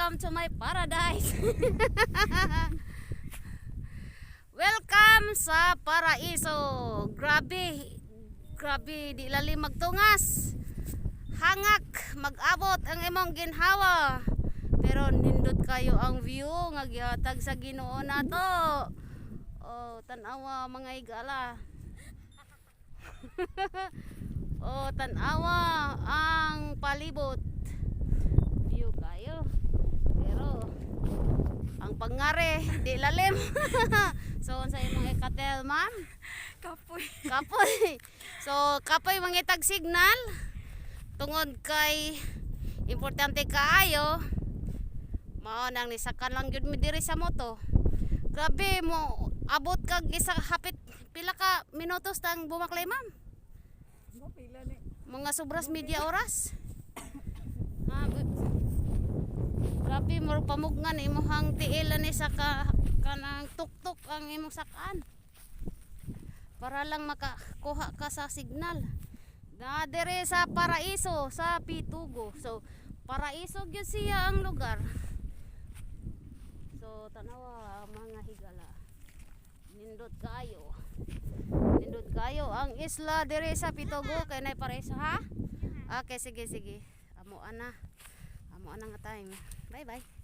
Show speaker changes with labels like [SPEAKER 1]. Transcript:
[SPEAKER 1] Welcome to my paradise. Welcome sa paraiso. Grabe. Grabe, di lalim magtungas. Hangak mag-abot ang imong ginhawa. Pero nindot kayo ang view nga gihatag sa Ginoo nato. Oh, tan-awa, mga higala. Oh, tan-awa ang palibot. View kayo. Pero ang pangare di lalim. So unsa imong ikatel, ma'am?
[SPEAKER 2] Kapoy.
[SPEAKER 1] Kapoy. So kapoy mangitag signal tungod kay importante kaayo. Mao nang nisakan lang gyud mi diri sa moto. Grabe mo abot kag isa hapit pila ka minutos tang bumaklay, ma'am?
[SPEAKER 2] Mo pila ni.
[SPEAKER 1] Mga sobras media oras. Ha, grabe mo pamugnan imong tiil ani sa ka, kanang tuktok ang imong sakaan. Para lang makakuha ka sa signal. Na dere sa paraiso sa Pitugo. So paraiso gyud siya ang lugar. So tanawa, mga higala. Nindot kayo. Nindot kayo ang isla dere sa Pitugo kay nay paraiso, ha? Okay, sige sige. Amo ana. Amo ana nga time. Bye bye.